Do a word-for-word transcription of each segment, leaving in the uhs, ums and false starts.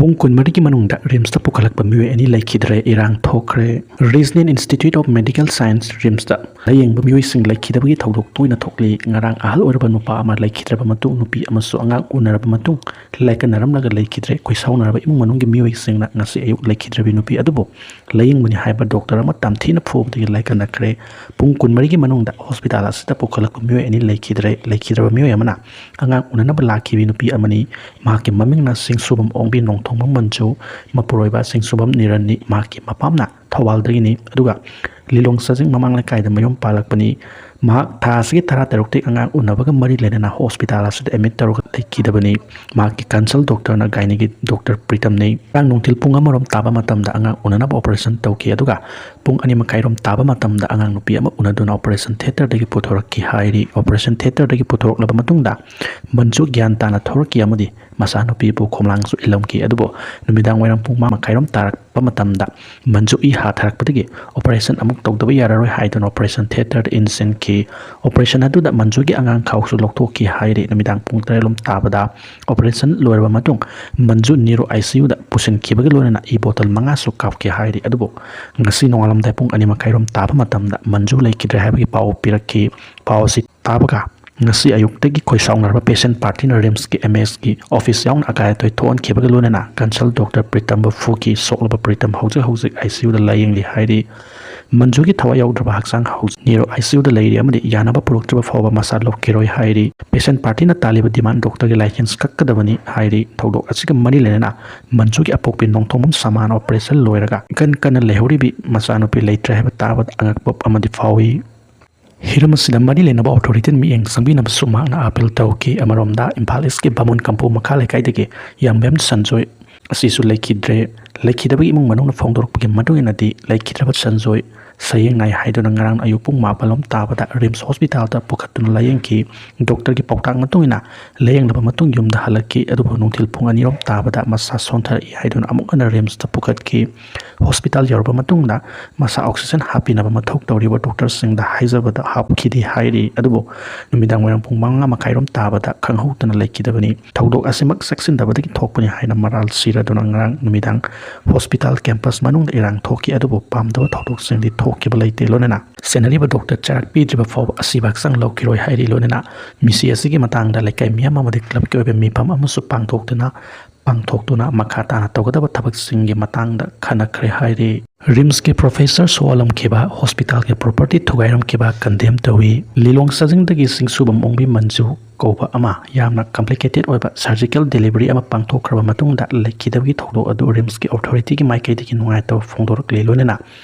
ꯄꯨꯡ ꯀꯨꯟꯃꯔꯤꯒꯤ ꯃꯅꯨꯡꯗ ꯔꯤꯝꯁꯇ ꯄꯨꯈꯠꯂꯛꯄ ꯃꯤꯑꯣꯏ ꯑꯅꯤ ꯂꯩꯈꯤꯗ꯭ꯔꯦ꯫ ꯏꯔꯥꯡ ꯊꯣꯛꯈ꯭ꯔꯦ꯫ Regional Institute of Medical Science, ꯔꯤꯝꯁꯇ ꯂꯥꯌꯦꯡꯕ ꯃꯤꯑꯣꯏꯁꯤꯡ ꯂꯩꯈꯤꯗꯕꯒꯤ ꯊꯧꯗꯣꯛ ꯇꯣꯏꯅ ꯊꯣꯛꯂꯤ꯫ ꯉꯔꯥꯡ ꯑꯍꯜ ꯑꯣꯏꯔꯕ ꯅꯨꯄꯥ ꯑꯃ ꯂꯩꯈꯤꯗ꯭ꯔꯕ ꯃꯇꯨꯡ, ꯅꯨꯄꯤ ꯑꯃꯁꯨ ꯑꯉꯥꯡ ꯎꯅꯔꯕ ꯃꯇꯨꯡ ꯂꯥꯏꯀꯠꯅꯔꯝꯂꯒ ꯂꯩꯈꯤꯗ꯭ꯔꯦ꯫ ꯈꯣꯏꯁꯥꯎꯅꯔꯕ ꯏꯃꯨꯡ ꯃꯅꯨꯡꯒꯤ ꯃꯤꯑꯣꯏꯁꯤꯡꯅ ꯉꯁꯤ ꯑꯌꯨꯛ ꯂꯩꯈꯤꯗ꯭ꯔꯕꯤ ꯅꯨꯄꯤ ꯑꯗꯨꯕꯨ ꯂꯥꯌꯦꯡꯕꯅꯤ ꯍꯥꯏꯕ ꯗꯣꯛꯇꯔ ꯑꯃ ꯇꯝꯊꯤꯅ ꯐꯨꯕꯗꯒꯤ ꯂꯥꯏꯀꯠꯅꯈ꯭ꯔꯦ꯫ ꯄꯨꯡ ꯀꯨꯟꯃꯔꯤꯒꯤ ꯃꯅꯨꯡꯗ ꯍꯣꯁꯄꯤꯇꯥꯜ ꯑꯁꯤꯗ ꯄꯨꯈꯠꯂꯛꯄ ꯃꯤꯑꯣꯏ ꯑꯅꯤ ꯂꯩꯈꯤꯗ꯭ꯔꯦ꯫ ꯂꯩꯈꯤꯗ꯭ꯔꯕ ꯃꯤꯑꯣꯏ ꯑꯃꯅ ꯑꯉꯥꯡ ꯎꯅꯅꯕ ꯂꯥꯛꯈꯤꯕꯤ ꯅꯨꯄꯤ ꯑꯃꯅꯤ꯫ ꯃꯍꯥꯛꯀꯤ ꯃꯃꯤꯡꯅ ꯁꯤꯡꯁꯨꯕꯝ ꯑꯣꯡꯕꯤ ꯅꯣꯡꯊꯣꯡꯕꯝ ꯃꯟꯖꯨ, ꯃꯄꯨꯔꯣꯏꯕ ꯁꯤꯡꯁꯨꯕꯝ ꯅꯤꯔꯟꯅꯤ꯫ ꯃꯍꯥꯛꯀꯤ ꯃꯄꯥꯝꯅ ꯊꯧꯕꯥꯜꯗꯒꯤꯅꯤ, ꯑꯗꯨꯒ ꯂꯤꯂꯣꯡ ꯆꯥꯖꯤꯡ ꯃꯃꯥꯡ ꯂꯩꯀꯥꯏꯗ ꯃꯌꯨꯝ ꯄꯥꯜꯂꯛꯄꯅꯤ꯫ ꯃꯍꯥꯛ ꯊꯥ ꯑꯁꯤꯒꯤ ꯇꯔꯥ ꯇꯔꯨꯛꯇꯒꯤ ꯑꯉꯥꯡ ꯎꯅꯕꯒ ꯃꯔꯤ ꯂꯩꯅꯅ ꯍꯣꯁꯄꯤꯇꯥꯜ ꯑꯁꯤꯗ ꯑꯦꯗꯃꯤꯠ ꯇꯧꯔꯒ ꯂꯩꯈꯤꯗꯕꯅꯤ꯫ ꯃꯍꯥꯛꯀꯤ ꯀꯟꯁꯜ ꯗꯣꯛꯇꯔꯅ ꯒꯥꯏꯅꯤꯒꯤ ꯗꯣꯛꯇꯔ ꯄ꯭ꯔꯤꯇꯝꯅꯤ꯫ ꯉꯔꯥꯡ ꯅꯨꯡꯊꯤꯜ ꯄꯨꯡ ꯑꯃꯔꯣꯝ ꯇꯥꯕ ꯃꯇꯝꯗ ꯑꯉꯥꯡ ꯎꯅꯅꯕ ꯑꯣꯄꯔꯦꯁꯟ ꯇꯧꯈꯤ, ꯑꯗꯨꯒ ꯄꯨꯡ ꯑꯅꯤ ꯃꯈꯥꯏꯔꯣꯝ ꯇꯥꯕ ꯃꯇꯝꯗ ꯑꯉꯥꯡ ꯅꯨꯄꯤ ꯑꯃ ꯎꯅꯗꯨꯅ ꯑꯣꯄꯔꯦꯁꯟ ꯊꯤꯌꯦꯇꯔꯗꯒꯤ ꯄꯨꯊꯣꯔꯛꯈꯤ ꯍꯥꯏꯔꯤ꯫ ꯑꯣꯄꯔꯦꯁꯟ ꯊꯤꯌꯦꯇꯔꯗꯒꯤ ꯄꯨꯊꯣꯔꯛꯂꯕ ꯃꯇꯨꯡꯗ ꯃꯟꯖꯨ ꯒ꯭ꯌꯥꯟ ꯇꯥꯅ ꯊꯣꯔꯛꯈꯤ ꯑꯃꯗꯤ ꯃꯆꯥꯅꯨꯄꯤꯕꯨ ꯈꯣꯝꯂꯥꯡꯁꯨ ꯏꯜꯂꯝꯈꯤ꯫ ꯑꯗꯨꯕꯨ ꯅꯨꯃꯤꯗꯥꯡ ꯋꯥꯏꯔꯝ ꯄꯨꯡ ꯃꯉꯥ ꯃꯈꯥꯏꯔꯣꯝ ꯇꯥꯔꯛꯄ ꯃꯇꯝꯗ ꯃꯟꯖꯨ ꯏ ꯍꯥꯊꯔꯛꯄꯗꯒꯤ ꯑꯣꯄꯔꯦꯁꯟ ꯑꯃꯨꯛ ꯇꯧꯗꯕ ꯌꯥꯔꯔꯣꯏ ꯍꯥꯏꯗꯨꯅ ꯑꯣꯄꯔꯦꯁꯟ ꯊꯤꯌꯦꯇꯔꯗ ꯏꯟꯁꯤꯟꯈꯤ꯫ ꯑꯣꯄꯔꯦꯁꯟ ꯑꯗꯨꯗ ꯃꯟꯖꯨꯒꯤ ꯑꯉꯥꯡ ꯈꯥꯎꯁꯨ ꯂꯧꯊꯣꯛꯈꯤ ꯍꯥꯏꯔꯤ꯫ ꯅꯨꯃꯤꯗꯥꯡ ꯄꯨꯡ ꯇꯔꯦꯠꯂꯣꯝ ꯇꯥꯕꯗ ꯑꯣꯄꯔꯦꯁꯟ ꯂꯣꯏꯔꯕ ꯃꯇꯨꯡ ꯃꯟꯖꯨ ꯅꯤꯔꯨ ꯑꯥꯏ ꯁꯤ ꯌꯨꯗ ꯄꯨꯁꯤꯟꯈꯤꯕꯒ ꯂꯣꯏꯅꯅ ꯏ ꯕꯣꯇꯜ ꯃꯉꯥꯁꯨ ꯀꯥꯞꯈꯤ ꯍꯥꯏꯔꯤ꯫ ꯑꯗꯨꯕꯨ ꯉꯁꯤ ꯅꯣꯡꯉꯥꯜꯂꯝꯗꯥꯏ ꯄꯨꯡ ꯑꯅꯤ ꯃꯈꯥꯏꯔꯣꯝ ꯇꯥꯕ ꯃꯇꯝꯗ ꯃꯟꯖꯨ ꯂꯩꯈꯤꯗ꯭ꯔꯦ ꯍꯥꯏꯕꯒꯤ ꯄꯥꯎ ꯄꯤꯔꯛꯈꯤ꯫ ꯄꯥꯎ ꯑꯁꯤ ꯇꯥꯕꯒ ꯉꯁꯤ ꯑꯌꯨꯛꯇꯒꯤ ꯈꯣꯏꯁꯥꯎꯅꯔꯕ ꯄꯦꯁꯦꯟ ꯄꯥꯔꯇꯤꯅ ꯔꯤꯝꯁꯀꯤ ꯑꯦꯝ ꯑꯦꯁꯀꯤ ꯑꯣꯐꯤꯁ ꯌꯥꯎꯅ ꯑꯀꯥꯏ ꯑꯇꯣꯏ ꯊꯣꯛꯍꯟꯈꯤꯕꯒ ꯂꯣꯏꯅꯅ ꯀꯟꯁꯜ ꯗꯣꯛꯇꯔ ꯄ꯭ꯔꯤꯇꯝꯕꯨ ꯐꯨꯈꯤ꯫ ꯁꯣꯛꯂꯕ ꯄ꯭ꯔꯤꯇꯝ ꯍꯧꯖꯤꯛ ꯍꯧꯖꯤꯛ ꯑꯥꯏ ꯁꯤ ꯌꯨꯗ ꯂꯥꯌꯦꯡꯂꯤ ꯍꯥꯏꯔꯤ꯫ ꯃꯟꯖꯨꯒꯤ ꯊꯋꯥꯏ ꯌꯥꯎꯗ꯭ꯔꯕ ꯍꯛꯆꯥꯡ ꯍꯧꯖꯤꯛ ꯅꯤꯔꯨ ꯑꯥꯏ ꯁꯤ ꯌꯨꯗ ꯂꯩꯔꯤ ꯑꯃꯗꯤ ꯌꯥꯅꯕ ꯄꯨꯔꯛꯇ꯭ꯔꯕ ꯐꯥꯎꯕ ꯃꯁꯥ ꯂꯧꯈꯤꯔꯣꯏ ꯍꯥꯏꯔꯤ꯫ ꯄꯦꯁꯦꯟ ꯄꯥꯔꯇꯤꯅ ꯇꯥꯜꯂꯤꯕ ꯗꯤꯃꯥꯟ ꯗꯣꯛꯇꯔꯒꯤ ꯂꯥꯏꯁꯦꯟꯁ ꯀꯛꯀꯗꯕꯅꯤ ꯍꯥꯏꯔꯤ꯫ ꯊꯧꯗꯣꯛ ꯑꯁꯤꯒ ꯃꯔꯤ ꯂꯩꯅꯅ ꯃꯟꯖꯨꯒꯤ ꯑꯄꯣꯛꯄꯤ ꯅꯣꯡꯊꯣꯝꯕꯝ ꯁꯃꯥꯟ ꯑꯣꯄꯔꯦꯁꯟ ꯂꯣꯏꯔꯒ ꯏꯀꯟ ꯀꯟꯅ ꯂꯩꯍꯧꯔꯤꯕꯤ ꯃꯆꯥꯅꯨꯄꯤ ꯂꯩꯇ꯭ꯔꯦ ꯍꯥꯏꯕ ꯇꯥꯕꯗ ꯑꯉꯛꯄ ꯑꯃꯗꯤ ꯐꯥꯎꯏ꯫ ꯍꯤꯔꯝ ꯑꯁꯤꯗ ꯃꯔꯤ ꯂꯩꯅꯕ ꯑꯣꯊꯣꯔꯤꯇꯤꯅ ꯃꯤꯠꯌꯦꯡ ꯆꯪꯕꯤꯅꯕꯁꯨ ꯃꯍꯥꯛꯅ ꯑꯥꯄꯤꯜ ꯇꯧꯈꯤ꯫ ꯑꯃꯔꯣꯝꯗ ꯏꯝꯐꯥꯜ ꯏꯁꯀꯤ ꯕꯥꯃꯣꯟ ꯀꯝꯄꯨ ꯃꯈꯥ ꯂꯩꯀꯥꯏꯗꯒꯤ ꯌꯥꯝꯕꯦꯝ ꯁꯟꯖꯣꯏ ꯑꯁꯤꯁꯨ ꯂꯩꯈꯤꯗ꯭ꯔꯦ꯫ ꯂꯩꯈꯤꯗꯕꯒꯤ ꯏꯃꯨꯡ ꯃꯅꯨꯡꯅ ꯐꯣꯡꯗꯣꯔꯛꯄꯒꯤ ꯃꯇꯨꯡ ꯏꯟꯅꯗꯤ ꯂꯩꯈꯤꯗ꯭ꯔꯕ ꯁꯟꯖꯣꯏ ꯁꯌꯦꯡ ꯅꯥꯏ ꯍꯥꯏꯗꯨꯅ ꯉꯔꯥꯡ ꯑꯌꯨꯛ ꯄꯨꯡ ꯃꯥꯄꯜ ꯂꯣꯝ ꯇꯥꯕꯗ ꯔꯤꯝꯁ ꯍꯣꯁꯄꯤꯇꯥꯜꯗ ꯄꯨꯈꯠꯇꯨꯅ ꯂꯥꯌꯦꯡꯈꯤ꯫ ꯗꯣꯛꯇꯔꯒꯤ ꯄꯥꯎꯇꯥꯛ ꯃꯇꯨꯡ ꯏꯟꯅ ꯂꯥꯌꯦꯡꯂꯕ ꯃꯇꯨꯡ ꯌꯨꯝꯗ ꯍꯜꯂꯛꯈꯤ꯫ ꯑꯗꯨꯕꯨ ꯅꯨꯡꯊꯤꯜ ꯄꯨꯡ ꯑꯅꯤ ꯔꯣꯝ ꯇꯥꯕꯗ ꯃꯁꯥ ꯁꯣꯟꯊꯔꯛꯏ ꯍꯥꯏꯗꯨꯅ ꯑꯃꯨꯛ ꯍꯟꯅ ꯔꯤꯝꯁꯇ ꯄꯨꯈꯠꯈꯤ꯫ ꯍꯣꯁꯄꯤꯇꯥꯜ ꯌꯧꯔꯕ ꯃꯇꯨꯡꯗ ꯃꯁꯥ ꯑꯣꯛꯁꯤꯖꯦꯟ ꯍꯥꯞꯄꯤꯅꯕ ꯃꯊꯧ ꯇꯧꯔꯤꯕ ꯗꯣꯛꯇꯔꯁꯤꯡꯗ ꯍꯥꯏꯖꯕꯗ ꯍꯥꯞꯈꯤꯗꯦ ꯍꯥꯏꯔꯤ꯫ ꯑꯗꯨꯕꯨ ꯅꯨꯃꯤꯗꯥꯡ ꯋꯥꯏꯔꯝ ꯄꯨꯡ ꯃꯉꯥ ꯃꯈꯥꯏꯔꯣꯝ ꯇꯥꯕꯗ ꯈꯪꯍꯧꯗꯅ ꯂꯩꯈꯤꯗꯕꯅꯤ꯫ ꯊꯧꯗꯣꯛ ꯑꯁꯤꯃꯛ ꯆꯦꯛꯁꯤꯟꯗꯕꯗꯒꯤ ꯊꯣꯛꯄꯅꯤ ꯍꯥꯏꯅ ꯃꯔꯥꯜ ꯁꯤꯔꯗꯨꯅ ꯉꯔꯥꯡ ꯅꯨꯃꯤꯗꯥꯡ ꯍꯣꯁꯄꯤꯇꯥꯜ ꯀꯦꯝꯄꯁ ꯃꯅꯨꯡꯗ ꯏꯔꯥꯡ ꯊꯣꯛꯈꯤ꯫ ꯑꯗꯨꯕꯨ ꯄꯥꯝꯗꯕ ꯊꯧꯗꯣꯛꯁꯤꯡꯗꯤ ꯊꯣꯛꯈꯤꯕ ꯂꯩꯇꯦ꯫ ꯂꯣꯏꯅꯅ ꯁꯦꯟꯅꯔꯤꯕ ꯗꯣꯛꯇꯔ ꯆꯩꯔꯥꯛ ꯄꯤꯗ꯭ꯔꯤꯕ ꯐꯥꯎꯕ ꯑꯁꯤꯕ ꯍꯛꯆꯥꯡ ꯂꯧꯈꯤꯔꯣꯏ ꯍꯥꯏꯔꯤ꯫ ꯂꯣꯏꯅꯅ ꯃꯤꯁꯤ ꯑꯁꯤꯒꯤ ꯃꯇꯥꯡꯗ ꯂꯩꯀꯥꯏ ꯃꯤꯌꯥꯝ ꯑꯃꯗꯤ ꯀ꯭ꯂꯕꯀꯤ ꯑꯣꯏꯕ ꯃꯤꯐꯝ ꯑꯃꯁꯨ ꯄꯥꯡꯊꯣꯛꯇꯨꯅ ꯄꯥꯡꯊꯣꯛꯇꯨꯅ ꯃꯈꯥ ꯇꯥꯅ ꯇꯧꯒꯗꯕ ꯊꯕꯛꯁꯤꯡꯒꯤ ꯃꯇꯥꯡꯗ ꯈꯟꯅꯈ꯭ꯔꯦ ꯍꯥꯏꯔꯤ꯫ ꯔꯤꯝꯁꯀꯤ ꯄ꯭ꯔꯣꯐꯦꯁꯔ ꯁꯣꯛꯍꯜꯂꯝꯈꯤꯕ, ꯍꯣꯁꯄꯤꯇꯥꯜꯒꯤ ꯄ꯭ꯔꯣꯄꯔꯇꯤ ꯊꯨꯒꯥꯏꯔꯝꯈꯤꯕ ꯀꯟꯗꯦꯝ ꯇꯧꯏ꯫ ꯂꯤꯂꯣꯡ ꯆꯥꯖꯤꯡꯗꯒꯤ ꯆꯤꯡꯁꯨꯕꯝ ꯑꯣꯡꯕꯤ ꯃꯟꯖꯨ ꯀꯧꯕ ꯑꯃ ꯌꯥꯝꯅ ꯀꯝꯄ꯭ꯂꯤꯀꯦꯇꯦꯠ ꯑꯣꯏꯕ ꯁꯔꯖꯤꯀꯦꯜ ꯗꯦꯂꯤꯚꯔꯤ ꯑꯃ ꯄꯥꯡꯊꯣꯛꯈ꯭ꯔꯕ ꯃꯇꯨꯡꯗ ꯂꯩꯈꯤꯗꯕꯒꯤ ꯊꯧꯗꯣꯛ ꯑꯗꯨ ꯔꯤꯝꯁꯀꯤ ꯑꯣꯊꯣꯔꯤꯇꯤꯒꯤ ꯃꯥꯏꯀꯩꯗꯒꯤ ꯅꯨꯡꯉꯥꯏꯇꯕ ꯐꯣꯡꯗꯣꯔꯛꯂꯤ꯫ ꯂꯣꯏꯅꯅ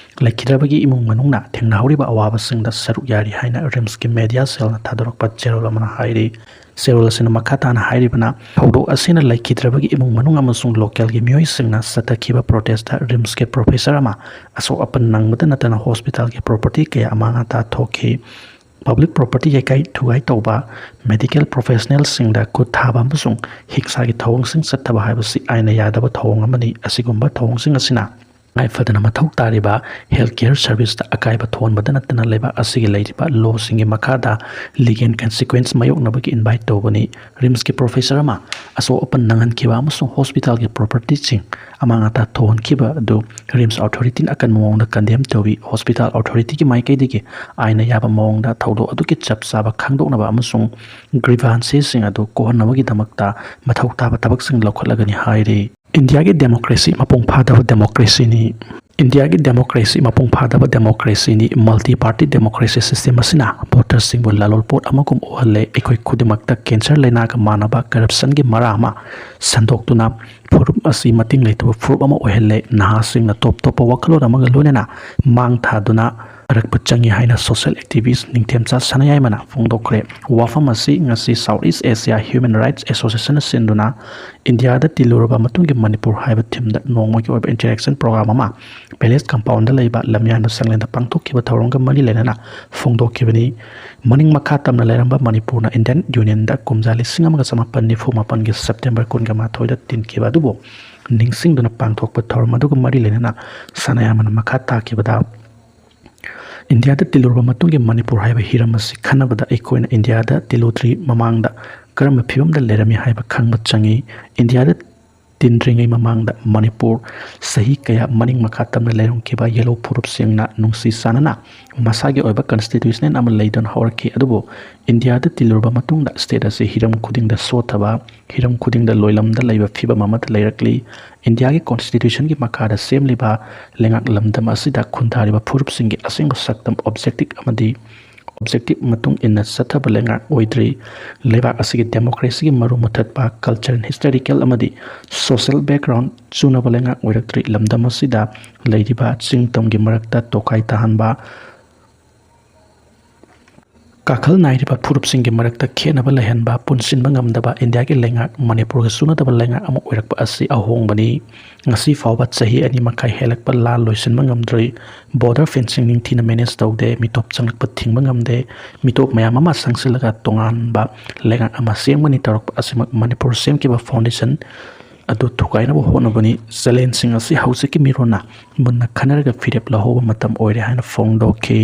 ꯂꯩꯈꯤꯗ꯭ꯔꯕꯒꯤ ꯏꯃꯨꯡ ꯃꯅꯨꯡꯅ ꯊꯦꯡꯅꯍꯧꯔꯤꯕ ꯑꯋꯥꯕꯁꯤꯡꯗ ꯁꯔꯨꯛ ꯌꯥꯔꯤ ꯍꯥꯏꯅ ꯔꯤꯝꯁꯀꯤ ꯃꯦꯗꯤꯌꯥ ꯁꯦꯜꯅ ꯊꯥꯗꯣꯔꯛꯄ ꯆꯦꯔꯣꯜ ꯑꯃꯅ ꯍꯥꯏꯔꯤ꯫ ꯆꯦꯔꯣꯜ ꯑꯁꯤꯅ ꯃꯈꯥ ꯇꯥꯅ ꯍꯥꯏꯔꯤꯕꯅ, ꯊꯧꯗꯣꯛ ꯑꯁꯤꯅ ꯂꯩꯈꯤꯗ꯭ꯔꯕꯒꯤ ꯏꯃꯨꯡ ꯃꯅꯨꯡ ꯑꯃꯁꯨꯡ ꯂꯣꯀꯦꯜꯒꯤ ꯃꯤꯑꯣꯏꯁꯤꯡꯅ ꯆꯠꯊꯈꯤꯕ ꯄ꯭ꯔꯣꯇꯦꯁꯇ ꯔꯤꯝꯁꯀꯤ ꯄ꯭ꯔꯣꯐꯦꯁꯔ ꯑꯃ ꯑꯁꯣꯛ ꯑꯄꯟ ꯅꯪꯕꯗ ꯅꯠꯇꯅ ꯍꯣꯁꯄꯤꯇꯥꯜꯒꯤ ꯄ꯭ꯔꯣꯄꯔꯇꯤ ꯀꯌꯥ ꯑꯃꯥꯡ ꯑꯇꯥ ꯊꯣꯛꯈꯤ꯫ ꯄꯕ꯭ꯂꯤꯛ ꯄ꯭ꯔꯣꯄꯔꯇꯤ ꯌꯩꯀꯥꯏ ꯊꯨꯒꯥꯏ ꯇꯧꯕ, ꯃꯦꯗꯤꯀꯦꯜ ꯄ꯭ꯔꯣꯐꯦꯁꯅꯦꯜꯁꯤꯡꯗ ꯈꯨꯠ ꯊꯥꯕ ꯑꯃꯁꯨꯡ ꯍꯤꯡꯁꯥꯒꯤ ꯊꯧꯑꯣꯡꯁꯤꯡ ꯆꯠꯊꯕ ꯍꯥꯏꯕꯁꯤ ꯑꯥꯏꯟꯅ ꯌꯥꯗꯕ ꯊꯧꯑꯣꯡ ꯑꯃꯅꯤ꯫ ꯑꯁꯤꯒꯨꯝꯕ ꯊꯧꯑꯣꯡꯁꯤꯡ ꯑꯁꯤꯅ ꯇꯉꯥꯏꯐꯗꯅ ꯃꯊꯧ ꯇꯥꯔꯤꯕ ꯍꯦꯜꯊ ꯀꯦꯌꯔ ꯁꯔꯚꯤꯁꯇ ꯑꯀꯥꯏꯕ ꯊꯣꯛꯍꯟꯕꯗ ꯅꯠꯇꯅ ꯂꯩꯕꯥꯛ ꯑꯁꯤꯒꯤ ꯂꯩꯔꯤꯕ ꯂꯣꯁꯤꯡꯒꯤ ꯃꯈꯥꯗ ꯂꯤꯒꯦꯜ ꯀꯟꯁꯤꯀ꯭ꯋꯦꯟꯁ ꯃꯥꯌꯣꯛꯅꯕꯒꯤ ꯏꯟꯚꯥꯏꯠ ꯇꯧꯕꯅꯤ꯫ ꯔꯤꯝꯁꯀꯤ ꯄ꯭ꯔꯣꯐꯦꯁꯔ ꯑꯃ ꯑꯁꯣꯛ ꯑꯄꯟ ꯅꯪꯍꯟꯈꯤꯕ ꯑꯃꯁꯨꯡ ꯍꯣꯁꯄꯤꯇꯥꯜꯒꯤ ꯄ꯭ꯔꯣꯄꯔꯇꯤꯁꯤꯡ ꯑꯃꯥꯡ ꯑꯇꯥ ꯊꯣꯛꯍꯟꯈꯤꯕ ꯑꯗꯨ ꯔꯤꯝꯁ ꯑꯣꯊꯣꯔꯤꯇꯤꯅ ꯑꯀꯟꯕ ꯃꯑꯣꯡꯗ ꯀꯟꯗꯦꯝ ꯇꯧꯏ꯫ ꯍꯣꯁꯄꯤꯇꯥꯜ ꯑꯣꯊꯣꯔꯤꯇꯤꯒꯤ ꯃꯥꯏꯀꯩꯗꯒꯤ ꯑꯥꯏꯟꯅ ꯌꯥꯕ ꯃꯑꯣꯡꯗ ꯊꯧꯗꯣꯛ ꯑꯗꯨꯒꯤ ꯆꯞ ꯆꯥꯕ ꯈꯪꯗꯣꯛꯅꯕ ꯑꯃꯁꯨꯡ ꯒ꯭ꯔꯤꯚꯥꯟꯁꯦꯁꯁꯤꯡ ꯑꯗꯨ ꯀꯣꯛꯍꯟꯅꯕꯒꯤꯗꯃꯛꯇ ꯃꯊꯧ ꯇꯥꯕ ꯊꯕꯛꯁꯤꯡ ꯂꯧꯈꯠꯂꯒꯅꯤ ꯍꯥꯏꯔꯤ꯫ ꯏꯟꯗꯤꯌꯥꯒꯤ ꯗꯦꯃꯣꯀ꯭ꯔꯦꯁꯤ ꯃꯄꯨꯡ ꯐꯥꯗꯕ ꯗꯦꯃꯣꯀ꯭ꯔꯦꯁꯤꯅꯤ꯫ ꯏꯟꯗꯤꯌꯥꯒꯤ ꯗꯦꯃꯣꯀ꯭ꯔꯦꯁꯤ ꯃꯄꯨꯡ ꯐꯥꯗꯕ ꯗꯦꯃꯣꯀ꯭ꯔꯦꯁꯤꯅꯤ꯫ ꯃꯜꯇꯤ ꯄꯥꯔꯇꯤ ꯗꯦꯃꯣꯀ꯭ꯔꯦꯁꯤ ꯁꯤꯁꯇꯦꯝ ꯑꯁꯤꯅ ꯚꯣꯇꯔꯁꯤꯡꯕꯨ ꯂꯥꯂꯣꯜꯄꯣꯠ ꯑꯃꯒꯨꯝ ꯎꯍꯜꯂꯦ꯫ ꯑꯩꯈꯣꯏ ꯈꯨꯗꯤꯡꯃꯛꯇ ꯀꯦꯟꯁꯔ ꯂꯩꯅꯥꯒ ꯃꯥꯟꯅꯕ ꯀꯔꯞꯁꯟꯒꯤ ꯃꯔꯥ ꯑꯃ ꯁꯟꯗꯣꯛꯇꯨꯅ ꯐꯨꯔꯨꯞ ꯑꯁꯤ ꯃꯇꯤꯡ ꯂꯩꯇꯕ ꯐꯨꯔꯨꯞ ꯑꯃ ꯑꯣꯏꯍꯜꯂꯦ꯫ ꯅꯍꯥꯁꯤꯡꯅ ꯇꯣꯞ ꯇꯣꯞꯄ ꯋꯥꯈꯜꯂꯣꯟ ꯑꯃꯒ ꯂꯣꯏꯅꯅ ꯃꯥꯡ ꯊꯥꯗꯨꯅ ꯑꯔꯛꯄ ꯆꯪꯏ ꯍꯥꯏꯅ social activist ꯅꯤꯡꯊꯦꯝꯆꯥ ꯁꯅꯥꯌꯥꯏꯃꯅ ꯐꯣꯡꯗꯣꯛꯈ꯭ꯔꯦ꯫ ꯋꯥꯐꯝ ꯑꯁꯤ ꯉꯁꯤ South East Asia Human Rights Association ꯁꯤꯟꯗꯨꯅ ꯏꯟꯗꯤꯌꯥꯗ ꯇꯤꯜꯂꯨꯔꯕ ꯃꯇꯨꯡꯒꯤ ꯃꯅꯤꯄꯨꯔ ꯍꯥꯏꯕ ꯊꯤꯝꯗ ꯅꯣꯡꯃꯒꯤ ꯑꯣꯏꯕ interaction program ꯑꯃ Palace Compoundꯗ ꯂꯩꯕ ꯂꯝꯌꯥꯟꯕ ꯁꯪꯂꯦꯟꯗ ꯄꯥꯡꯊꯣꯛꯈꯤꯕ ꯊꯧꯔꯝꯒ ꯃꯔꯤ ꯂꯩꯅꯅ ꯐꯣꯡꯗꯣꯛꯈꯤꯕꯅꯤ꯫ ꯃꯅꯤꯡ ꯃꯈꯥ ꯇꯝꯅ ꯂꯩꯔꯝꯕ ꯃꯅꯤꯄꯨꯔꯅ Indian Unionꯗ ꯀꯨꯝꯖꯥ ꯂꯤꯁꯤꯡ ꯑꯃꯒ ꯆꯃꯥꯄꯟ ꯅꯤꯐꯨ ꯃꯥꯄꯟꯒꯤ September ꯀꯨꯟꯒ ꯃꯥꯊꯣꯏꯗ ꯇꯤꯟꯈꯤꯕ ꯑꯗꯨꯕꯨ ꯅꯤꯡꯁꯤꯡꯗꯨꯅ ꯄꯥꯡꯊꯣꯛꯄ ꯊꯧꯔꯝ ꯑꯗꯨꯒ ꯃꯔꯤ ꯂꯩꯅꯅ ꯁꯅꯥꯌꯥꯝꯕꯅ ꯃꯈꯥ ꯇꯥꯈꯤꯕꯗ, ꯏꯟꯗꯤꯌꯥꯗ ꯇꯤꯜꯂꯨꯔꯕ ꯃꯇꯨꯡꯒꯤ ꯃꯅꯤꯄꯨꯔ ꯍꯥꯏꯕ ꯍꯤꯔꯝ ꯑꯁꯤ ꯈꯟꯅꯕꯗ ꯑꯩꯈꯣꯏꯅ ꯏꯟꯗꯤꯌꯥꯗ ꯇꯤꯜꯂꯨꯗ꯭ꯔꯤ ꯃꯃꯥꯡꯗ ꯀꯔꯝꯕ ꯐꯤꯕꯝꯗ ꯂꯩꯔꯝꯃꯤ ꯍꯥꯏꯕ ꯈꯪꯕ ꯆꯪꯏ꯫ ꯏꯟꯗꯤꯌꯥꯗ ꯇꯤꯟꯗ꯭ꯔꯤꯉꯩ ꯃꯃꯥꯡꯗ ꯃꯅꯤꯄꯨꯔ ꯆꯍꯤ ꯀꯌꯥ ꯃꯅꯤꯡ ꯃꯈꯥ ꯇꯝꯅ ꯂꯩꯔꯝꯈꯤꯕ ꯌꯦꯜꯍꯧ ꯐꯨꯔꯨꯞꯁꯤꯡꯅ ꯅꯨꯡꯁꯤ ꯆꯥꯟꯅꯅ ꯃꯁꯥꯒꯤ ꯑꯣꯏꯕ constitution ꯑꯃ ꯂꯩꯗꯨꯅ ꯍꯧꯔꯛꯈꯤ꯫ ꯑꯗꯨꯕꯨ ꯏꯟꯗꯤꯌꯥꯗ ꯇꯤꯜꯂꯨꯔꯕ ꯃꯇꯨꯡꯗ state ꯑꯁꯤ ꯍꯤꯔꯝ ꯈꯨꯗꯤꯡꯗ ꯁꯣꯠꯊꯕ, ꯍꯤꯔꯝ ꯈꯨꯗꯤꯡꯗ ꯂꯣꯏꯂꯝꯗ ꯂꯩꯕ ꯐꯤꯕꯝ ꯑꯃꯗ ꯂꯩꯔꯛꯂꯤ꯫ ꯏꯟꯗꯤꯌꯥꯒꯤ constitutionꯒꯤ ꯃꯈꯥꯗ ꯁꯦꯝꯂꯤꯕ ꯂꯩꯉꯥꯛ ꯂꯝꯗꯝ ꯑꯁꯤꯗ ꯈꯨꯟꯗꯥꯔꯤꯕ ꯐꯨꯔꯨꯞꯁꯤꯡꯒꯤ ꯑꯁꯦꯡꯕ ꯁꯛꯇꯝ, objective ꯑꯃꯗꯤ objective ꯃꯇꯨꯡ ꯏꯟꯅ ꯆꯠꯊꯕ ꯂꯩꯉꯥꯛ ꯑꯣꯏꯗ꯭ꯔꯤ꯫ ꯂꯩꯕꯥꯛ ꯑꯁꯤꯒꯤ democracyꯒꯤ ꯃꯔꯨ ꯃꯨꯊꯠꯄ, cultural, historical ꯑꯃꯗꯤ social background ꯆꯨꯅꯕ ꯂꯩꯉꯥꯛ ꯑꯣꯏꯔꯛꯇ꯭ꯔꯤ꯫ ꯂꯝꯗꯝ ꯑꯁꯤꯗ ꯂꯩꯔꯤꯕ ꯆꯤꯡ ꯇꯝꯒꯤ ꯃꯔꯛꯇ ꯇꯣꯈꯥꯏ ꯇꯥꯍꯟꯕ, ꯀꯥꯈꯜ ꯅꯥꯏꯔꯤꯕ ꯐꯨꯔꯨꯞꯁꯤꯡꯒꯤ ꯃꯔꯛꯇ ꯈꯦꯠꯅꯕ ꯂꯩꯍꯟꯕ, ꯄꯨꯟꯁꯤꯟꯕ ꯉꯝꯗꯕ ꯏꯟꯗꯤꯌꯥꯒꯤ ꯂꯩꯉꯥꯛ, ꯃꯅꯤꯄꯨꯔꯒ ꯆꯨꯅꯗꯕ ꯂꯩꯉꯥꯛ ꯑꯃ ꯑꯣꯏꯔꯛꯄ ꯑꯁꯤ ꯑꯍꯣꯡꯕꯅꯤ꯫ ꯉꯁꯤ ꯐꯥꯎꯕ ꯆꯍꯤ ꯑꯅꯤ ꯃꯈꯥꯏ ꯍꯦꯜꯂꯛꯄ ꯂꯥꯟ ꯂꯣꯏꯁꯤꯟꯕ ꯉꯝꯗ꯭ꯔꯤ꯫ Border fencing ꯅꯤꯡꯊꯤꯅ manage ꯇꯧꯗꯦ, ꯃꯤꯇꯣꯞ ꯆꯪꯂꯛꯄ ꯊꯤꯡꯕ ꯉꯝꯗꯦ꯫ ꯃꯤꯇꯣꯞ ꯃꯌꯥꯝ ꯑꯃ ꯆꯪꯁꯤꯜꯂꯒ ꯇꯣꯉꯥꯟꯕ ꯂꯩꯉꯥꯛ ꯑꯃ ꯁꯦꯝꯒꯅꯤ ꯇꯧꯔꯛꯄ ꯑꯁꯤꯃꯛ ꯃꯅꯤꯄꯨꯔ ꯁꯦꯝꯈꯤꯕ foundation ꯑꯗꯨ ꯊꯨꯒꯥꯏꯅꯕ ꯍꯣꯠꯅꯕꯅꯤ꯫ Challengeꯁꯤꯡ ꯑꯁꯤ ꯍꯧꯖꯤꯛꯀꯤ ꯃꯤꯔꯣꯟꯅ ꯃꯨꯟꯅ ꯈꯟꯅꯔꯒ ꯐꯤꯔꯦꯞ ꯂꯧꯍꯧꯕ ꯃꯇꯝ ꯑꯣꯏꯔꯦ ꯍꯥꯏꯅ ꯐꯣꯡꯗꯣꯛꯈꯤ꯫